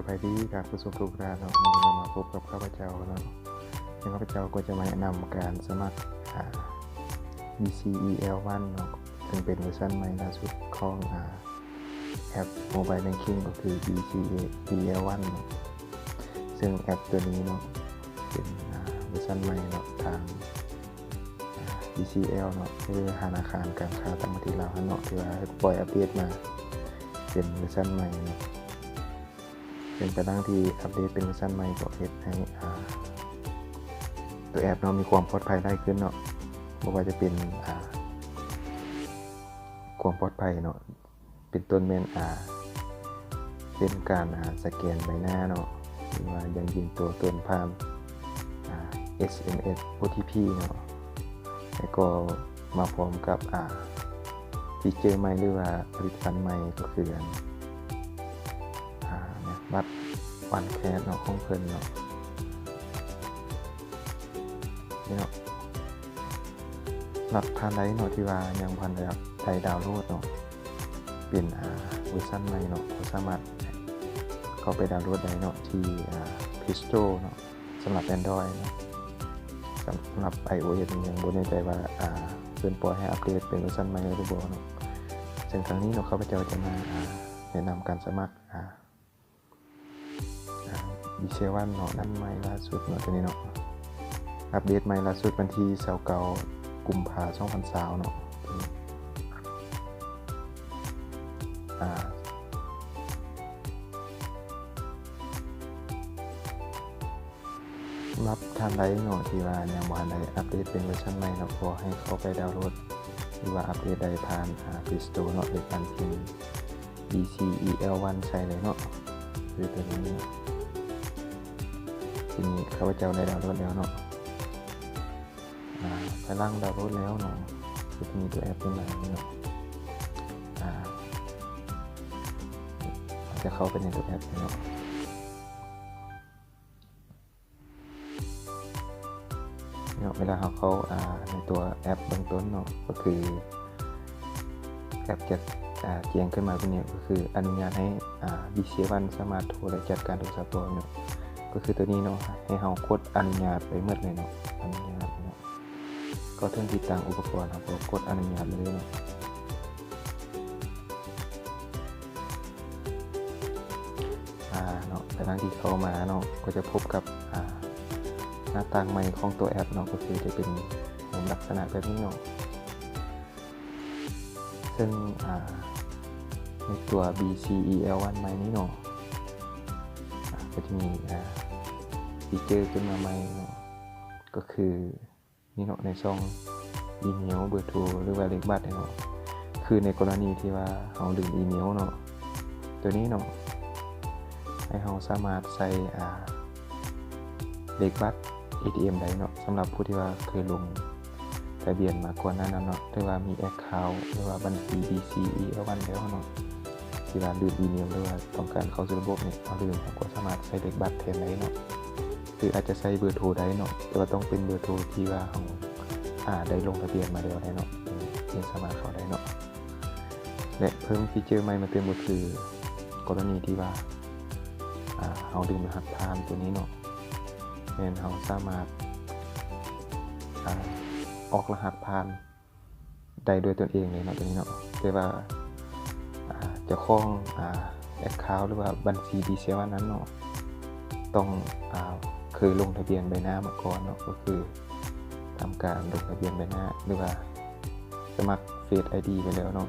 ສະບາຍດີທ່ານຜູ້ຊົມທຸກທ່ານເນາະ, ມື້ນີ້ມາພົບກັບຂ້າພະເຈົ້າເນາະ, ເຊິ່ງຂ້າພະເຈົ້າກໍຈະມາແນະນຳການສະໝັກ ອາ ບີຊີອີແອລວັນເນາະ, ເຊິ່ງເປັນເວີຊັນໃໝ່ລ່າສຸດຂອງ ອາ ແອັບໂມບາຍແບັງຄິງ ກໍຄື ບີຊີອີແອລວັນເນາະ, ເຊິ່ງແອັບຕົວນີ້ເນາະ ເປັນ ອາ ເວີຊັນໃໝ່ເນາະ ທາງ ອາ ບີຊີແອລເນາະ ຫຼືທະນາຄານການຄ້າຕ່າງປະເທດລາວຫັ້ນເນາະ ທີ່ວ່າປ່ອຍອັບເດດມາເປັນເວີຊັນໃໝ່ເນາະ. ເຊິ່ງກະດັ່ງທີ່ອັບເດດເປັນເວີຊັນໃໝ່ກໍເຮັດໃຫ້ ອາ ຕົວແອັບເນາະ ມີຄວາມປອດໄພຫຼາຍຂຶ້ນເນາະ, ບໍ່ວ່າຈະເປັນ ອາ ຄວາມປອດໄພເນາະ ເປັນຕົ້ນແມ່ນ ອາ ເຊັ່ນການ ອາ ສະແກນໃບໜ້າເນາະ ຫຼືວ່າຢັ້ງຢືນຕົວຕົນຜ່ານ ອາ ເອສເອັມເອສ ໂອທີພີເນາະ, ແລ້ວກໍມາພ້ອມກັບ ອາ ຟີເຈີໃໝ່ ຫຼືວ່າຜະລິດຕະພັນໃໝ່ ກໍຄືອັນ ອາ ບັດວັນແຄສເນາະ ຂອງເພິ່ນເນາະ. ນີ້ເນາະ ສຳລັບທ່ານໃດເນາະ ທີ່ວ່າຍັງບໍ່ທັນໄດ້ ໄດ້ດາວໂຫຼດເນາະ ເປັນ ອາ ເວີຊັນໃໝ່ເນາະ ກໍສາມາດເຂົ້າໄປດາວໂຫຼດໄດ້ເນາະ ທີ່ ອາ ເພລສະໂຕເນາະ ສຳລັບແອນດຣອຍເນາະ. ສຳລັບໄອໂອເອສນີ້ຍັງບໍ່ແນ່ໃຈວ່າ ອາ ເພິ່ນປ່ອຍໃຫ້ອັບເດດເປັນເວີຊັນໃໝ່ແລ້ວຫຼືບໍ່ເນາະ, ເຊິ່ງຄັ້ງນີ້ເນາະ ຂ້າພະເຈົ້າຈະມາ ອາ ແນະນຳການສະໝັກ ອາ ອາ ບີຊີແອລວັນເນາະ ອັນໃໝ່ລ່າສຸດເນາະ ຕົວນີ້ເນາະ ອັບເດດໃໝ່ລ່າສຸດວັນທີຊາວເກົ້າ ກຸມພາ ສອງພັນຊາວເນາະ. ອາ ສຳລັບທ່ານໃດເນາະ ທີ່ວ່າຍັງບໍ່ທັນໄດ້ອັບເດດເປັນເວີຊັນໃໝ່ເນາະ ກໍໃຫ້ເຂົ້າໄປດາວໂຫຼດ ຫຼືວ່າອັບເດດໄດ້ຜ່ານ ອາ ເພລສະໂຕເນາະ ໂດຍການພິມ ບີຊີອີແອລວັນ ໃສ່ເລີຍເນາະ ຄືຕົວນີ້ເນາະ. ທີນີ້ຂ້າພະເຈົ້າໄດ້ດາວໂຫຼດແລ້ວເນາະ. ອາ ພາຍຫຼັງດາວໂຫຼດແລ້ວເນາະ ກໍຈະມີຕົວແອັບຂຶ້ນມາເນາະ. ອາ ເຮົາຈະເຂົ້າໄປໃນຕົວແອັບເນາະ. ເນາະ ເວລາເຮົາເຂົ້າ ອາ ໃນຕົວແອັບເບື້ອງຕົ້ນເນາະ ກໍຄືແອັບຈະ ອາ ແຈ້ງຂຶ້ນມາແບບນີ້ ກໍຄືອະນຸຍາດໃຫ້ ອາ ບີຊີແອລວັນ ສາມາດໂທ ແລະ ຈັດການໂທລະສັບໄດ້ເນາະ, ກໍຄືຕົວນີ້ເນາະ ໃຫ້ເຮົາກົດອະນຸຍາດໄປໝົດເລີຍເນາະ ອະນຸຍາດເນາະ. ກໍເຖິງຕິດຕັ້ງອຸປະກອນ ເຮົາກໍກົດອະນຸຍາດເລີຍເນາະ. ອາ ເນາະ ພາຍຫຼັງທີ່ເຂົ້າມາເນາະ ກໍຈະພົບກັບ ອາ ໜ້າຕ່າງໃໝ່ຂອງຕົວແອັບເນາະ ກໍຄືຈະເປັນຮູບລັກສະນະແບບນີ້ເນາະ. ເຊິ່ງ ອາ ໃນຕົວ ບີຊີອີແອລວັນ ໃໝ່ນີ້ເນາະ ອາ ກໍຈະມີ ອາ ຟີເຈີຂຶ້ນມາໃໝ່ເນາະ ກໍຄື ນີ້ເນາະ ໃນຊ່ອງອີເມວ ເບີໂທ ຫຼືວ່າເລກບັດເນາະ. ຄືໃນກໍລະນີທີ່ວ່າເຮົາລືມອີເມວເນາະ ຕົວນີ້ເນາະ ໃຫ້ເຮົາສາມາດໃສ່ ອາ ເລກບັດເອທີເອັມໄດ້ເນາະ. ສຳລັບຜູ້ທີ່ວ່າເຄີຍລົງທະບຽນມາກ່ອນໜ້ານັ້ນເນາະ ຫຼືວ່າມີແອັກເຄົາ ຫຼືວ່າບັນຊີ ບີຊີອີແອລວັນ ແລ້ວເນາະ ທີ່ວ່າລືມອີເມວ ຫຼືວ່າຕ້ອງການເຂົ້າສູ່ລະບົບນີ້ ເຮົາລືມ ເຮົາກໍສາມາດໃສ່ເລກບັດແທນໄດ້ເນາະ. ຫຼືອາດຈະໃສ່ເບີໂທໄດ້ເນາະ ແຕ່ວ່າຕ້ອງເປັນເບີໂທທີ່ວ່າເຮົາ ອາ ໄດ້ລົງທະບຽນມາແລ້ວໄດ໋ເນາະ ຈຶ່ງສາມາດເຂົ້າໄດ້ເນາະ. ແລະ ເພີ່ມຟີເຈີໃໝ່ມາຕື່ມກໍຄື ກໍລະນີທີ່ວ່າ ອາ ເຮົາລືມລະຫັດຜ່ານຕົວນີ້ເນາະ ແມ່ນເຮົາສາມາດ ອາ ອອກລະຫັດຜ່ານ ໄດ້ດ້ວຍຕົນເອງເລີຍເນາະ ຕົວນີ້ເນາະ. ແຕ່ວ່າ ອາ ເຈົ້າຂອງ ອາ ແອັກເຄົາ ຫຼືວ່າບັນຊີ ບີຊີແອລວັນ ນັ້ນເນາະ ຕ້ອງ ອາ ເຄີຍລົງທະບຽນໃບໜ້າມາກ່ອນເນາະ ກໍຄືທຳການລົງທະບຽນໃບໜ້າ ຫຼືວ່າສະໝັກເຟສໄອດີໄວ້ແລ້ວເນາະ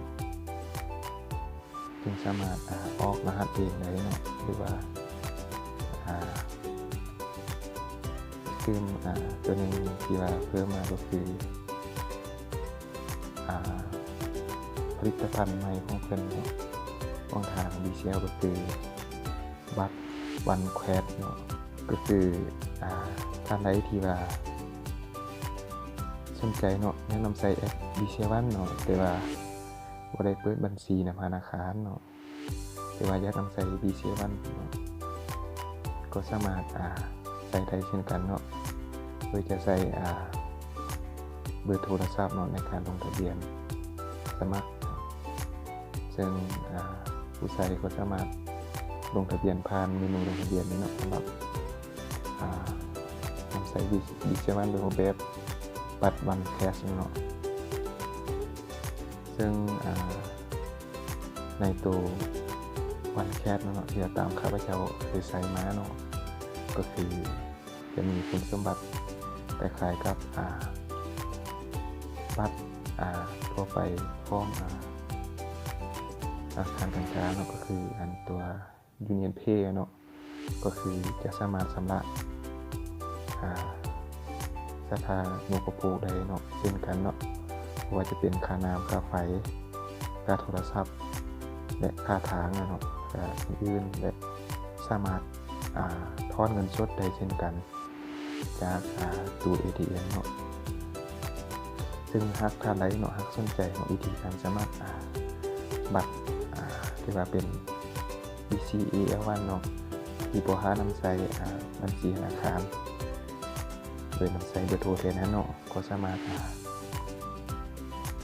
ຈຶ່ງສາມາດ ອາ ອອກລະຫັດເອງໄດ້ເນາະ ຫຼືວ່າ ອາ ຕື່ມ ອາ ຕົວໜຶ່ງທີ່ວ່າເພີ່ມມາກໍຄື ອາ ຜະລິດຕະພັນໃໝ່ຂອງເພິ່ນເນາະ ຂອງທາງ ບີຊີແອລ ກໍຄືບັດວັນແຄສເນາະ. ກໍຄື ອາ ທ່ານໃດທີ່ວ່າສົນໃຈເນາະ ຢາກນຳໃຊ້ແອັບ ບີຊີແອລວັນ ເນາະ ແຕ່ວ່າບໍ່ໄດ້ເປີດບັນຊີນຳທະນາຄານເນາະ ແຕ່ວ່າຢາກນຳໃຊ້ ບີຊີແອລວັນ ເນາະ ກໍສາມາດ ອາ ໃຊ້ໄດ້ເຊັ່ນກັນເນາະ ໂດຍຈະໃຊ້ ອາ ເບີໂທລະສັບເນາະ ໃນການລົງທະບຽນສະໝັກ. ເຊິ່ງ ອາ ຜູ້ໃຊ້ກໍສາມາດ ລົງທະບຽນຜ່ານເມນູລົງທະບຽນນີ້ເນາະ ສຳລັບ ອ່າ ນຳໃຊ້ ວີ ວີເຊເວັນ ໃນຮູບແບບບັດວັນແຄສເນາະ. ເຊິ່ງ ອ່າ ໃນໂຕວັນແຄສເນາະ ທີ່ວ່າຕາມຂ້າພະເຈົ້າໄດ້ໃຊ້ມາເນາະ ກໍຄືຈະມີຄຸນສົມບັດຄ້າຍໆກັບ ອ່າ ບັດ ອ່າ ທົ່ວໄປຂອງ ອ່າ ທະນາຄານການຄ້າເນາະ ກໍຄືອັນຕົວ ຢູນຽນເພ ເນາະ ກໍຄືຈະສາມາດຊຳລະ ອ່າ ສາທານຸປະໂພກໄດ້ເນາະ ເຊັ່ນກັນເນາະ ບໍ່ວ່າຈະເປັນຄ່ານ້ຳ ຄ່າໄຟ ຄ່າໂທລະສັບ ແລະ ຄ່າທາງເນາະ ແລະ ອື່ນໆ ແລະ ສາມາດ ອ່າ ຖອນເງິນສົດໄດ້ເຊັ່ນກັນ ຈາກ ອ່າ ຕູ້ເອທີເອັມເນາະ. ເຊິ່ງຫາກທ່ານໃດເນາະ ຫາກສົນໃຈເນາະ ວິທີການສະໝັກ ອ່າ ບັດ ອ່າ ທີ່ວ່າເປັນ ບີຊີເອແອລວັນເນາະ ທີ່ບໍ່ຫານຳໃຊ້ ອ່າ ບັນຊີທະນາຄານ ໂດຍນຳໃຊ້ເບີໂທແທນຫັ້ນເນາະ ກໍສາມາດ ອ່າ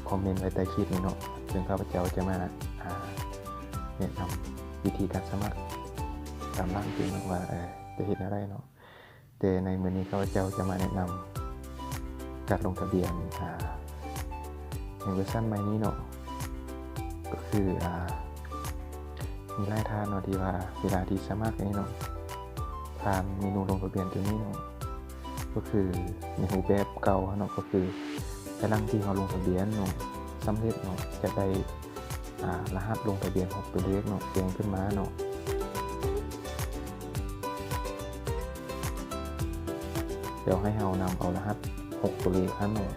ຄອມເມັນໄວ້ໃຕ້ຄລິບນີ້ເນາະ ເຊິ່ງຂ້າພະເຈົ້າຈະມາ ອ່າ ແນະນຳວິທີການສະໝັກຕາມຫຼັງເນາະ ວ່າ ເອີ ຈະເຮັດແນວໃດເນາະ. ແຕ່ໃນມື້ນີ້ຂ້າພະເຈົ້າຈະມາແນະນຳການລົງທະບຽນ ອ່າ ໃນເວີຊັນໃໝ່ນີ້ເນາະ ກໍຄື ອ່າ ມີຫຼາຍທ່ານເນາະ ທີ່ວ່າເວລາທີ່ສະໝັກນີ້ເນາະ ຜ່ານເມນູລົງທະບຽນຕົວນີ້ເນາະ ກໍຄືໃນຮູບແບບເກົ່າເນາະ ກໍຄືພາຍຫຼັງທີ່ເຮົາລົງທະບຽນເນາະ ສຳເລັດເນາະ ຈະໄດ້ ອ່າ ລະຫັດລົງທະບຽນຫົກຕົວເລກເນາະ ແຈ້ງຂຶ້ນມາເນາະ ແລ້ວໃຫ້ເຮົານຳເອົາລະຫັດຫົກຕົວເລກຫັ້ນເນາະ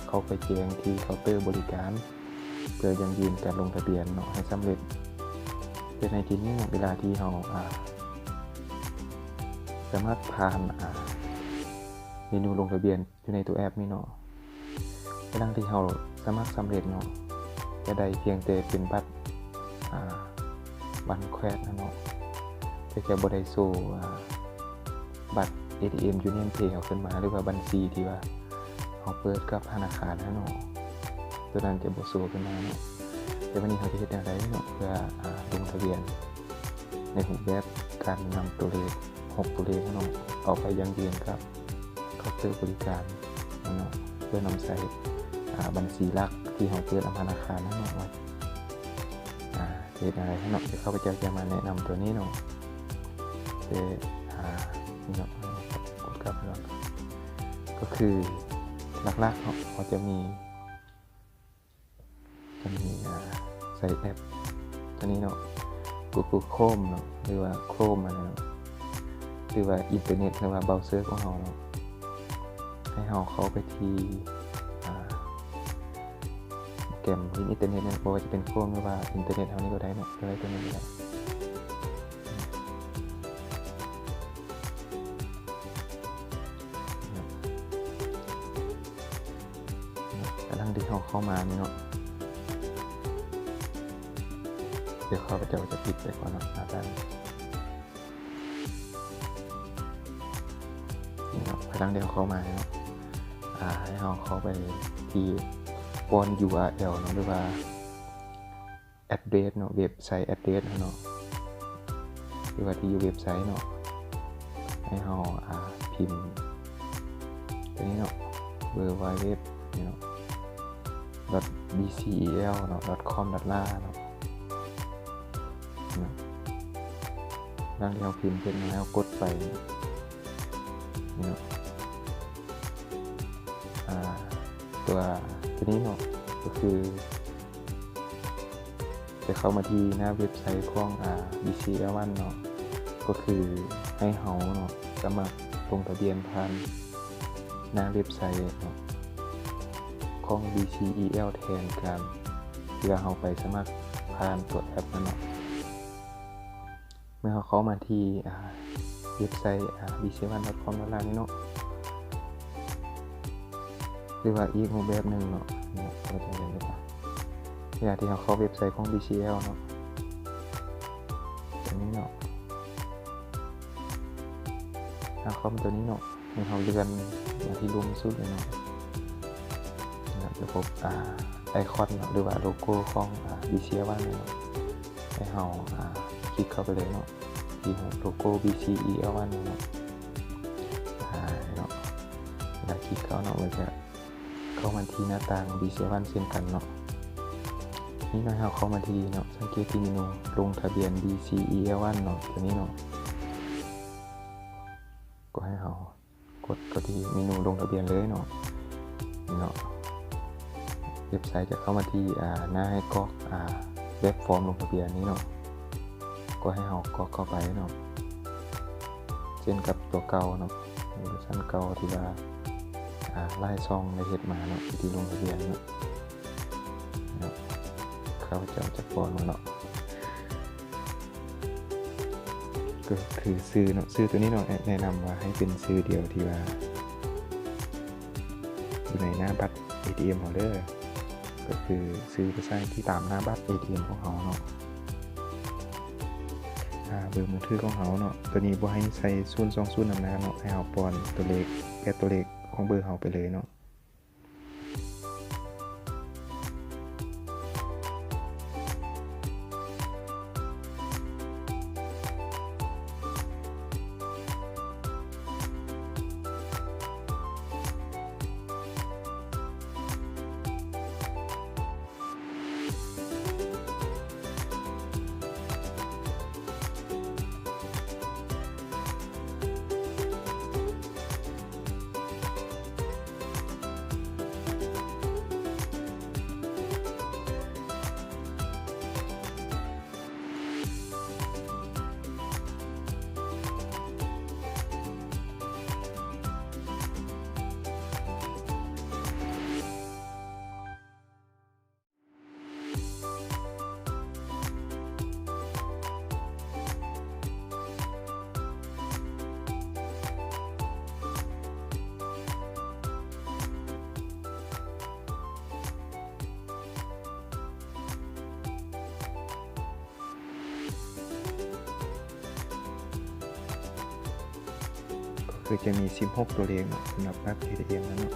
ເຂົ້າໄປແຈ້ງທີ່ເຄົາເຕີບໍລິການ ເພື່ອຢັ້ງຢືນການລົງທະບຽນເນາະ ໃຫ້ສຳເລັດ. ແຕ່ໃນທີ່ນີ້ເນາະ ເວລາທີ່ເຮົາ ອ່າ ສະໝັກຜ່ານ ອ່າ ເມນູລົງທະບຽນ ຢູ່ໃນຕົວແອັບນີ້ເນາະ ພາຍຫຼັງທີ່ເຮົາສະໝັກສຳເລັດເນາະ ຈະໄດ້ພຽງແຕ່ເປັນບັດ ອ່າ ວັນແຄສເນາະ ແຕ່ຈະບໍ່ໄດ້ໂຊ ອ່າ ບັດເອທີເອັມຢູນຽນເພເຮົາຂຶ້ນມາ ຫຼືວ່າບັນຊີທີ່ວ່າເຮົາເປີດກັບທະນາຄານຫັ້ນເນາະ ຕົວນັ້ນຈະບໍ່ໂຊຂຶ້ນມາເນາະ. ແຕ່ບາດນີ້ເຮົາຈະເຮັດແນວໃດເນາະ ເພື່ອ ອ່າ ລົງທະບຽນໃນຮູບແບບການນຳຕົວເລກ ຫົກຕົວເລກເນາະ ເອົາໄປຢັ້ງຢືນກັບເຄົາເຕີບໍລິການເນາະ ເພື່ອນຳໃຊ້ ອ່າ ບັນຊີຫຼັກທີ່ເຮົາເປີດນຳທະນາຄານເນາະ ວ່າ ອ່າ ເຮັດຈັ່ງໃດເນາະ. ດຽວຂ້າພະເຈົ້າຈະມາແນະນຳຕົວນີ້ເນາະ ແຕ່ ອ່າ ນີ້ເນາະ ກົດກັບເນາະ ກໍຄືຫຼັກໆເນາະ ເຮົາຈະມີ ຈະມີ ອ່າ ໃຊ້ແອັບຕົວນີ້ເນາະ ກູໂກໂຄຣມເນາະ ຫຼືວ່າໂຄຣມຫັ້ນແຫຼະເນາະ ຫຼືວ່າອິນເຕີເນັດ ຫຼືວ່າເບຣາເຊີຂອງເຮົາເນາະ ໃຫ້ເຮົາເຂົ້າໄປທີ່ ອ່າ ໂປຣແກຣມຫຼິ້ນອິນເຕີເນັດເນາະ ບໍ່ວ່າຈະເປັນໂຄຣມ ຫຼືວ່າອິນເຕີເນັດເຮົານີ້ກໍໄດ້ເນາະ ເຂົ້າໄປຕົວນີ້ກໍໄດ້. ກຳລັງທີ່ເຮົາເຂົ້າມານີ້ເນາະ ດຽວຂ້າພະເຈົ້າຈະປິດໄປກ່ອນເນາະ ອາຈານ ນີ້ເນາະ ພາຍຫຼັງທີ່ເຮົາເຂົ້າມານີ້ເນາະ ອ່າ ໃຫ້ເຮົາເຂົ້າໄປທີ່ປ້ອນ ຢູອາແອລ ເນາະ ຫຼືວ່າ ແອັດເດຣສເນາະ ເວັບໄຊແອັດເດຣສເຮົາເນາະ ຫຼືວ່າທີ່ຢູ່ເວັບໄຊເນາະ ໃຫ້ເຮົາ ອ່າ ພິມຕົວນີ້ເນາະ ເວີລ໌ວາຍເວັບ ນີ້ເນາະ ດອດບີຊີອີແອລເນາະ ດອດຄອມ ດອດລາເນາະ ເນາະ ຫຼັງທີ່ເຮົາພິມເສັດເນາະ ໃຫ້ເຮົາກົດໄປ ນີ້ເນາະ ອ່າ ຕົວ ຕົວນີ້ເນາະ ກໍຄື ຈະເຂົ້າມາທີ່ໜ້າເວັບໄຊຂອງ ອ່າ ບີຊີແອລວັນເນາະ ກໍຄືໃຫ້ເຮົາເນາະ ສະໝັກລົງທະບຽນຜ່ານໜ້າເວັບໄຊເນາະ ຂອງບີຊີອີແອລ ແທນການທີ່ວ່າເຮົາໄປສະໝັກຜ່ານຕົວແອັບຫັ້ນເນາະ. ເມື່ອເຮົາເຂົ້າມາທີ່ ອ່າ ເວັບໄຊ ອ່າ ບີຊີແອລວັນດອດຄອມ ດອດລາ ນີ້ເນາະ ຫຼືວ່າອີກຮູບແບບໜຶ່ງເນາະ ເນາະ ເຮົາຈະເຫັນໄດ້ວ່າ ເວລາທີ່ເຮົາເຂົ້າເວັບໄຊຂອງ ບີຊີແອລ ເນາະ ຕົວນີ້ເນາະ ເຮົາເຂົ້າມາຕົວນີ້ເນາະ ໃຫ້ເຮົາເລື່ອນມາທີ່ລຸ່ມສຸດເລີຍເນາະ ເນາະ ຈະພົບ ອ່າ ໄອຄອນເນາະ ຫຼືວ່າໂລໂກ້ຂອງ ອ່າ ບີຊີແອລວັນເນາະ ໃຫ້ເຮົາ ອ່າ ຄລິກເຂົ້າໄປເລີຍເນາະ. ທີ່ຮູບໂລໂກ້ ບີຊີ ອີ ເອລວັນ ນີ້ເນາະ ອາ ເນາະ ເວລາຄລິກເຂົ້າເນາະ ມັນຈະເຂົ້າມາທີ່ໜ້າຕ່າງ ບີຊີ ເອລວັນ ເຊັ່ນກັນເນາະ. ນີ້ເນາະ ໃຫ້ເຮົາເຂົ້າມາທີ່ເນາະ ສັງເກດທີ່ເມນູລົງທະບຽນ ບີຊີ ອີ ເອລວັນ ເນາະ ຕົວນີ້ເນາະ ກໍໃຫ້ເຮົາ ກົດເຂົ້າທີ່ເມນູລົງທະບຽນເລີຍເນາະ ນີ້ເນາະ ເວັບໄຊຈະເຂົ້າມາທີ່ ອາ ໜ້າໃຫ້ກອກ ອາ ແບບຟອມລົງທະບຽນນີ້ເນາະ ກໍໃຫ້ເຮົາກອກເຂົ້າໄປເນາະ ເຊັ່ນກັບຕົວເກົ່າເນາະ ເວີຊັນເກົ່າທີ່ວ່າ ອາ ຫຼາຍຊ່ອງໄດ້ເຮັດມາເນາະ ວິທີລົງທະບຽນເນາະ ເນາະ ຂ້າພະເຈົ້າຈະປ້ອນມາເນາະ ກໍຄືຊື່ເນາະ ຊື່ຕົວນີ້ເນາະ ແນະນຳວ່າໃຫ້ເປັນຊື່ດຽວທີ່ວ່າຢູ່ໃນໜ້າບັດເອທີເອັມເຮົາເດີ ກໍຄືຊື່ພາສາອັງກິດຕາມໜ້າບັດເອທີເອັມຂອງເຮົາເນາະ. ອາ ເບີມືຖືຂອງເຮົາເນາະ ຕົວນີ້ບໍ່ໃຫ້ໃສ່ສູນສອງສູນນຳໜ້າເນາະ ໃຫ້ເຮົາປ້ອນຕົວເລກ ແປດຕົວເລກຂອງເບີເຮົາໄປເລີຍເນາະ. ກໍຄືຈະມີສິບຫົກຕົວເລກເນາະ ສຳລັບບັດເອທີເອັມນັ້ນເນາະ.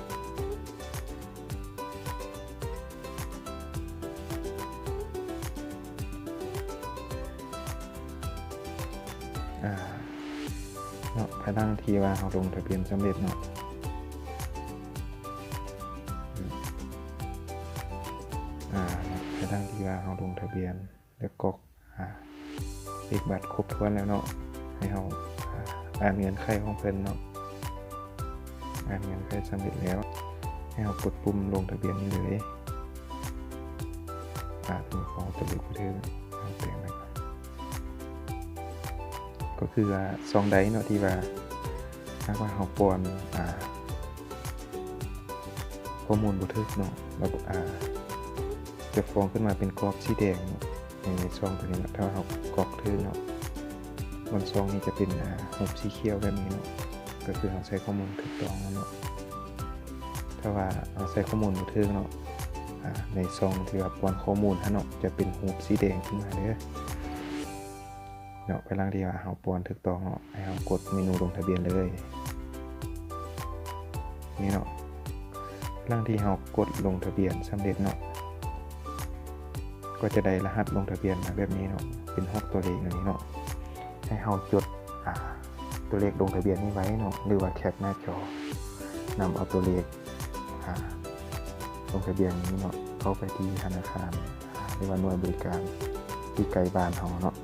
ອາ ເນາະ ພາຍຫຼັງທີ່ວ່າເຮົາລົງທະບຽນສຳເລັດເນາະ ອາ ພາຍຫຼັງທີ່ວ່າເຮົາລົງທະບຽນ ແລະ ກອກ ອາ ເລກບັດຄົບຖ້ວນແລ້ວເນາະ ໃຫ້ເຮົາ ອາ ອ່ານເງື່ອນໄຂຂອງເພິ່ນເນາະ ອ່ານເງື່ອນໄຂສຳເລັດແລ້ວ ໃຫ້ເຮົາກົດປຸ່ມລົງທະບຽນນີ້ເລີຍ. ອາ ຕົວນີ້ຂອງຕົວເລກບໍ່ຖືກ ເຮົາແປງໄວ້ກ່ອນ ກໍຄືວ່າຊ່ອງໃດເນາະ ທີ່ວ່າຫາກວ່າເຮົາປ້ອນ ອາ ຂໍ້ມູນບໍ່ຖືກເນາະ ລະບົບ ອາ ຈະຟ້ອງຂຶ້ນມາເປັນກອບສີແດງເນາະ ໃນ ໃນຊ່ອງຕົວນີ້ເນາະ ຖ້າເຮົາກອກຖືກເນາະ ບ່ອນຊ່ອງນີ້ຈະເປັນ ອາ ຮູບສີຂຽວແບບນີ້ເນາະ ກໍຄືເຮົາໃສ່ຂໍ້ມູນຖືກຕ້ອງແລ້ວເນາະ. ຖ້າວ່າເຮົາໃສ່ຂໍ້ມູນບໍ່ຖືກເນາະ ອາ ໃນຊ່ອງທີ່ວ່າປ້ອນຂໍ້ມູນຫັ້ນເນາະ ຈະເປັນຮູບສີແດງຂຶ້ນມາເດີ. ເນາະ ພາຍຫຼັງທີ່ວ່າເຮົາປ້ອນຖືກຕ້ອງເນາະ ໃຫ້ເຮົາກົດເມນູລົງທະບຽນເລີຍ ນີ້ເນາະ ພາຍຫຼັງທີ່ເຮົາກົດລົງທະບຽນສຳເລັດເນາະ ກໍຈະໄດ້ລະຫັດລົງທະບຽນມາແບບນີ້ເນາະ ເປັນຫົກຕົວເລກແບບນີ້ເນາະ ໃຫ້ເຮົາຈົດ ອາ ຕົວເລກລົງທະບຽນນີ້ໄວ້ເນາະ ຫຼືວ່າແຄປໜ້າຈໍ ນຳເອົາຕົວເລກ ອາ ລົງທະບຽນນີ້ເນາະ ເຂົ້າໄປທີ່ທະນາຄານ ອາ ຫຼືວ່າໜ່ວຍບໍລິການທີ່ໃກ້ບ້ານເຮົາເນາະ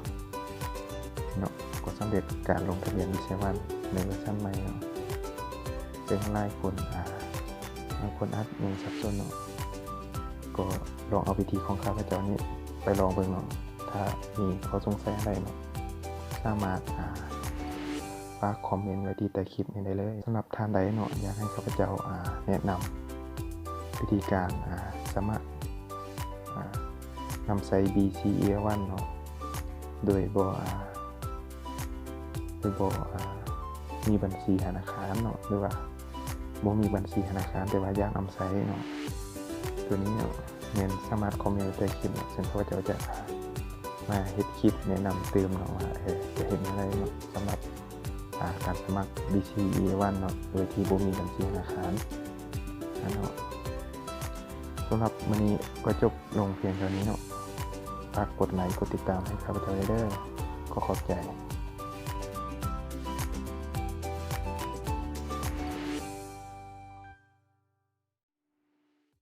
ເນາະ ກໍສຳເລັດການລົງທະບຽນ ບີຊີ ເອລວັນ ໃນເວີຊັນໃໝ່ເນາະ ເຊິ່ງຫຼາຍຄົນ ອາ ບາງຄົນອາດຍັງສັບສົນເນາະ ກໍລອງເອົາວິທີຂອງຂ້າພະເຈົ້ານີ້ໄປລອງເບິ່ງເນາະ ຖ້າມີຂໍ້ສົງໄສອັນໃດເນາະ ສາມາດ ອາ ຝາກຄອມເມັນໄວ້ທີ່ໃຕ້ຄລິບນີ້ໄດ້ເລີຍ. ສຳລັບທ່ານໃດເນາະ ຢາກໃຫ້ຂ້າພະເຈົ້າ ອາ ແນະນຳວິທີການ ອາ ສາມາດ ອາ ນຳໃຊ້ ບີຊີ ເອລວັນ ເນາະ ໂດຍບໍ່ ອາ ໂດຍບໍ່ ອາ ມີບັນຊີທະນາຄານເນາະ ຫຼືວ່າບໍ່ມີບັນຊີທະນາຄານ ແຕ່ວ່າຢາກນຳໃຊ້ເນາະ ຕົວນີ້ເນາະ ແມ່ນສາມາດຄອມເມັນໃຕ້ຄລິບເນາະ ເຊິ່ງຂ້າພະເຈົ້າຈະ ອາ ມາເຮັດຄລິບແນະນຳຕື່ມເນາະວ່າ ເອີ ຈະເຮັດແນວໃດເນາະ ສຳລັບ ອາ ການສະໝັກ ບີຊີ ເອລວັນ ເນາະ ໂດຍທີ່ບໍ່ມີບັນຊີທະນາຄານເນາະ. ສຳລັບມື້ນີ້ກໍຈົບລົງພຽງເທົ່ານີ້ເນາະ. ຝາກກົດໄລກົດຕິດຕາມໃຫ້ຂ້າພະເຈົ້າແດ່ເດີ. ຂໍຂອບໃຈ.